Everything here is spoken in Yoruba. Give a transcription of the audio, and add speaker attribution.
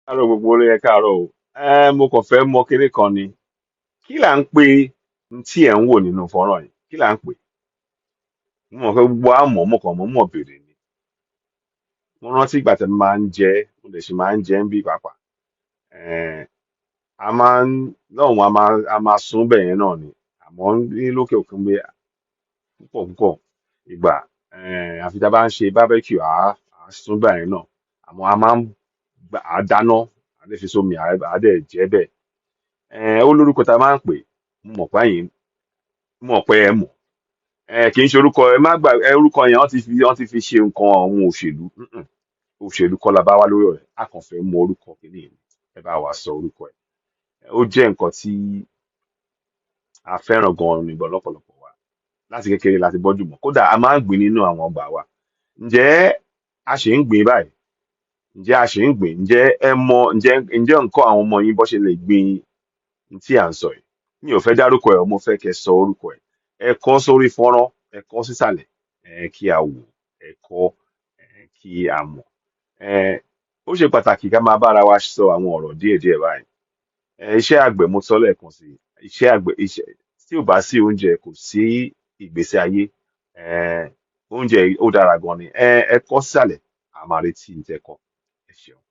Speaker 1: Káàárọ̀ gbogbo orí, ẹ káàárọ̀ o. Mo kàn fẹ́ mọ kinní kan ni. Kí là ń pè n tí ẹ̀ ń wò nínú fọ́nrán yìí? Kí là ń pè? Mo mọ̀ pé gbogbo wa mọ̀, mo kàn mọ̀ọ́mọ̀ béèrè ni. Mo rántí ìgbà tí mo máa ń jẹ ẹ́, mo dẹ̀ ṣì máa ń jẹ ẹ́ ńbí pàápàá. A máa ń lọ́hùn, a máa sun ún bẹ́yẹn náà ni. Àmọ́ ní lókè òkun ńbí, púpọ̀ púpọ̀ ìgbà, àfi tá a bá ń ṣe barbecue, à á sun ún báyẹn náà. Àmọ́ a máa ń à á dáná, à á dẹ̀ fi sómi, à á dẹ̀ jẹ ẹ́ bẹ́ẹ̀. Ó lórúkọ tá a máa ń pè é. Mo mọ̀ pé ẹ̀yin, mo mọ̀ pé ẹ mọ̀. Kì í ṣe orúkọ, ẹ má gbà orúkọ yẹn, wọ́n ti fi ṣe nǹkan àwọn òṣèlú. Òṣèlú kọ́ la bá wá lórí ọ̀rọ̀ yìí. A kàn fẹ́ mọ orúkọ kiní yìí ni. Ẹ bá wa sọ orúkọ ẹ̀. Ó jẹ́ nǹkan tí a fẹ́ràn gan-an ni lọ́pọ̀lọpọ̀ wa. Láti kékeré la ti gbọ́njú mọ̀. Kódà a máa ń gbìn ín nínú àwọn ọgbà wa. Ǹjẹ́ a ṣì ń gbìn ín báyìí? Ǹjẹ́ a ṣì ń gbìn ín? Ǹjẹ́ ẹ mọ, ǹjẹ́ ẹ̀ ń kọ́ àwọn ọmọ yín bó ṣe lè gbin n tí à ń sọ yìí? Mi ò fẹ́ dárúkọ ẹ̀ o, mo fẹ́ kẹ́ ẹ sọ orúkọ ẹ̀. Ẹ kọ ọ́ sórí fọ́nrán, ẹ kọ ọ́ sísàlẹ̀, kí a wò ó, ẹ kọ ọ́, kí a mọ̀. Ó ṣe pàtàkì ká máa bára wa sọ àwọn ọ̀rọ̀ díẹ̀díẹ̀ báyìí. Iṣẹ́ àgbẹ̀, mo sọ lẹ́ẹ̀kan sí i, iṣẹ́ àgbẹ̀, iṣẹ́ tí ò bá sí oúnjẹ, kò sí ìgbésí ayé. Oúnjẹ yìí ó dára gan ni. Ẹ kọ ọ́ sísàlẹ̀, a máa retí n tẹ́ ẹ kọ. Ẹ ṣeun.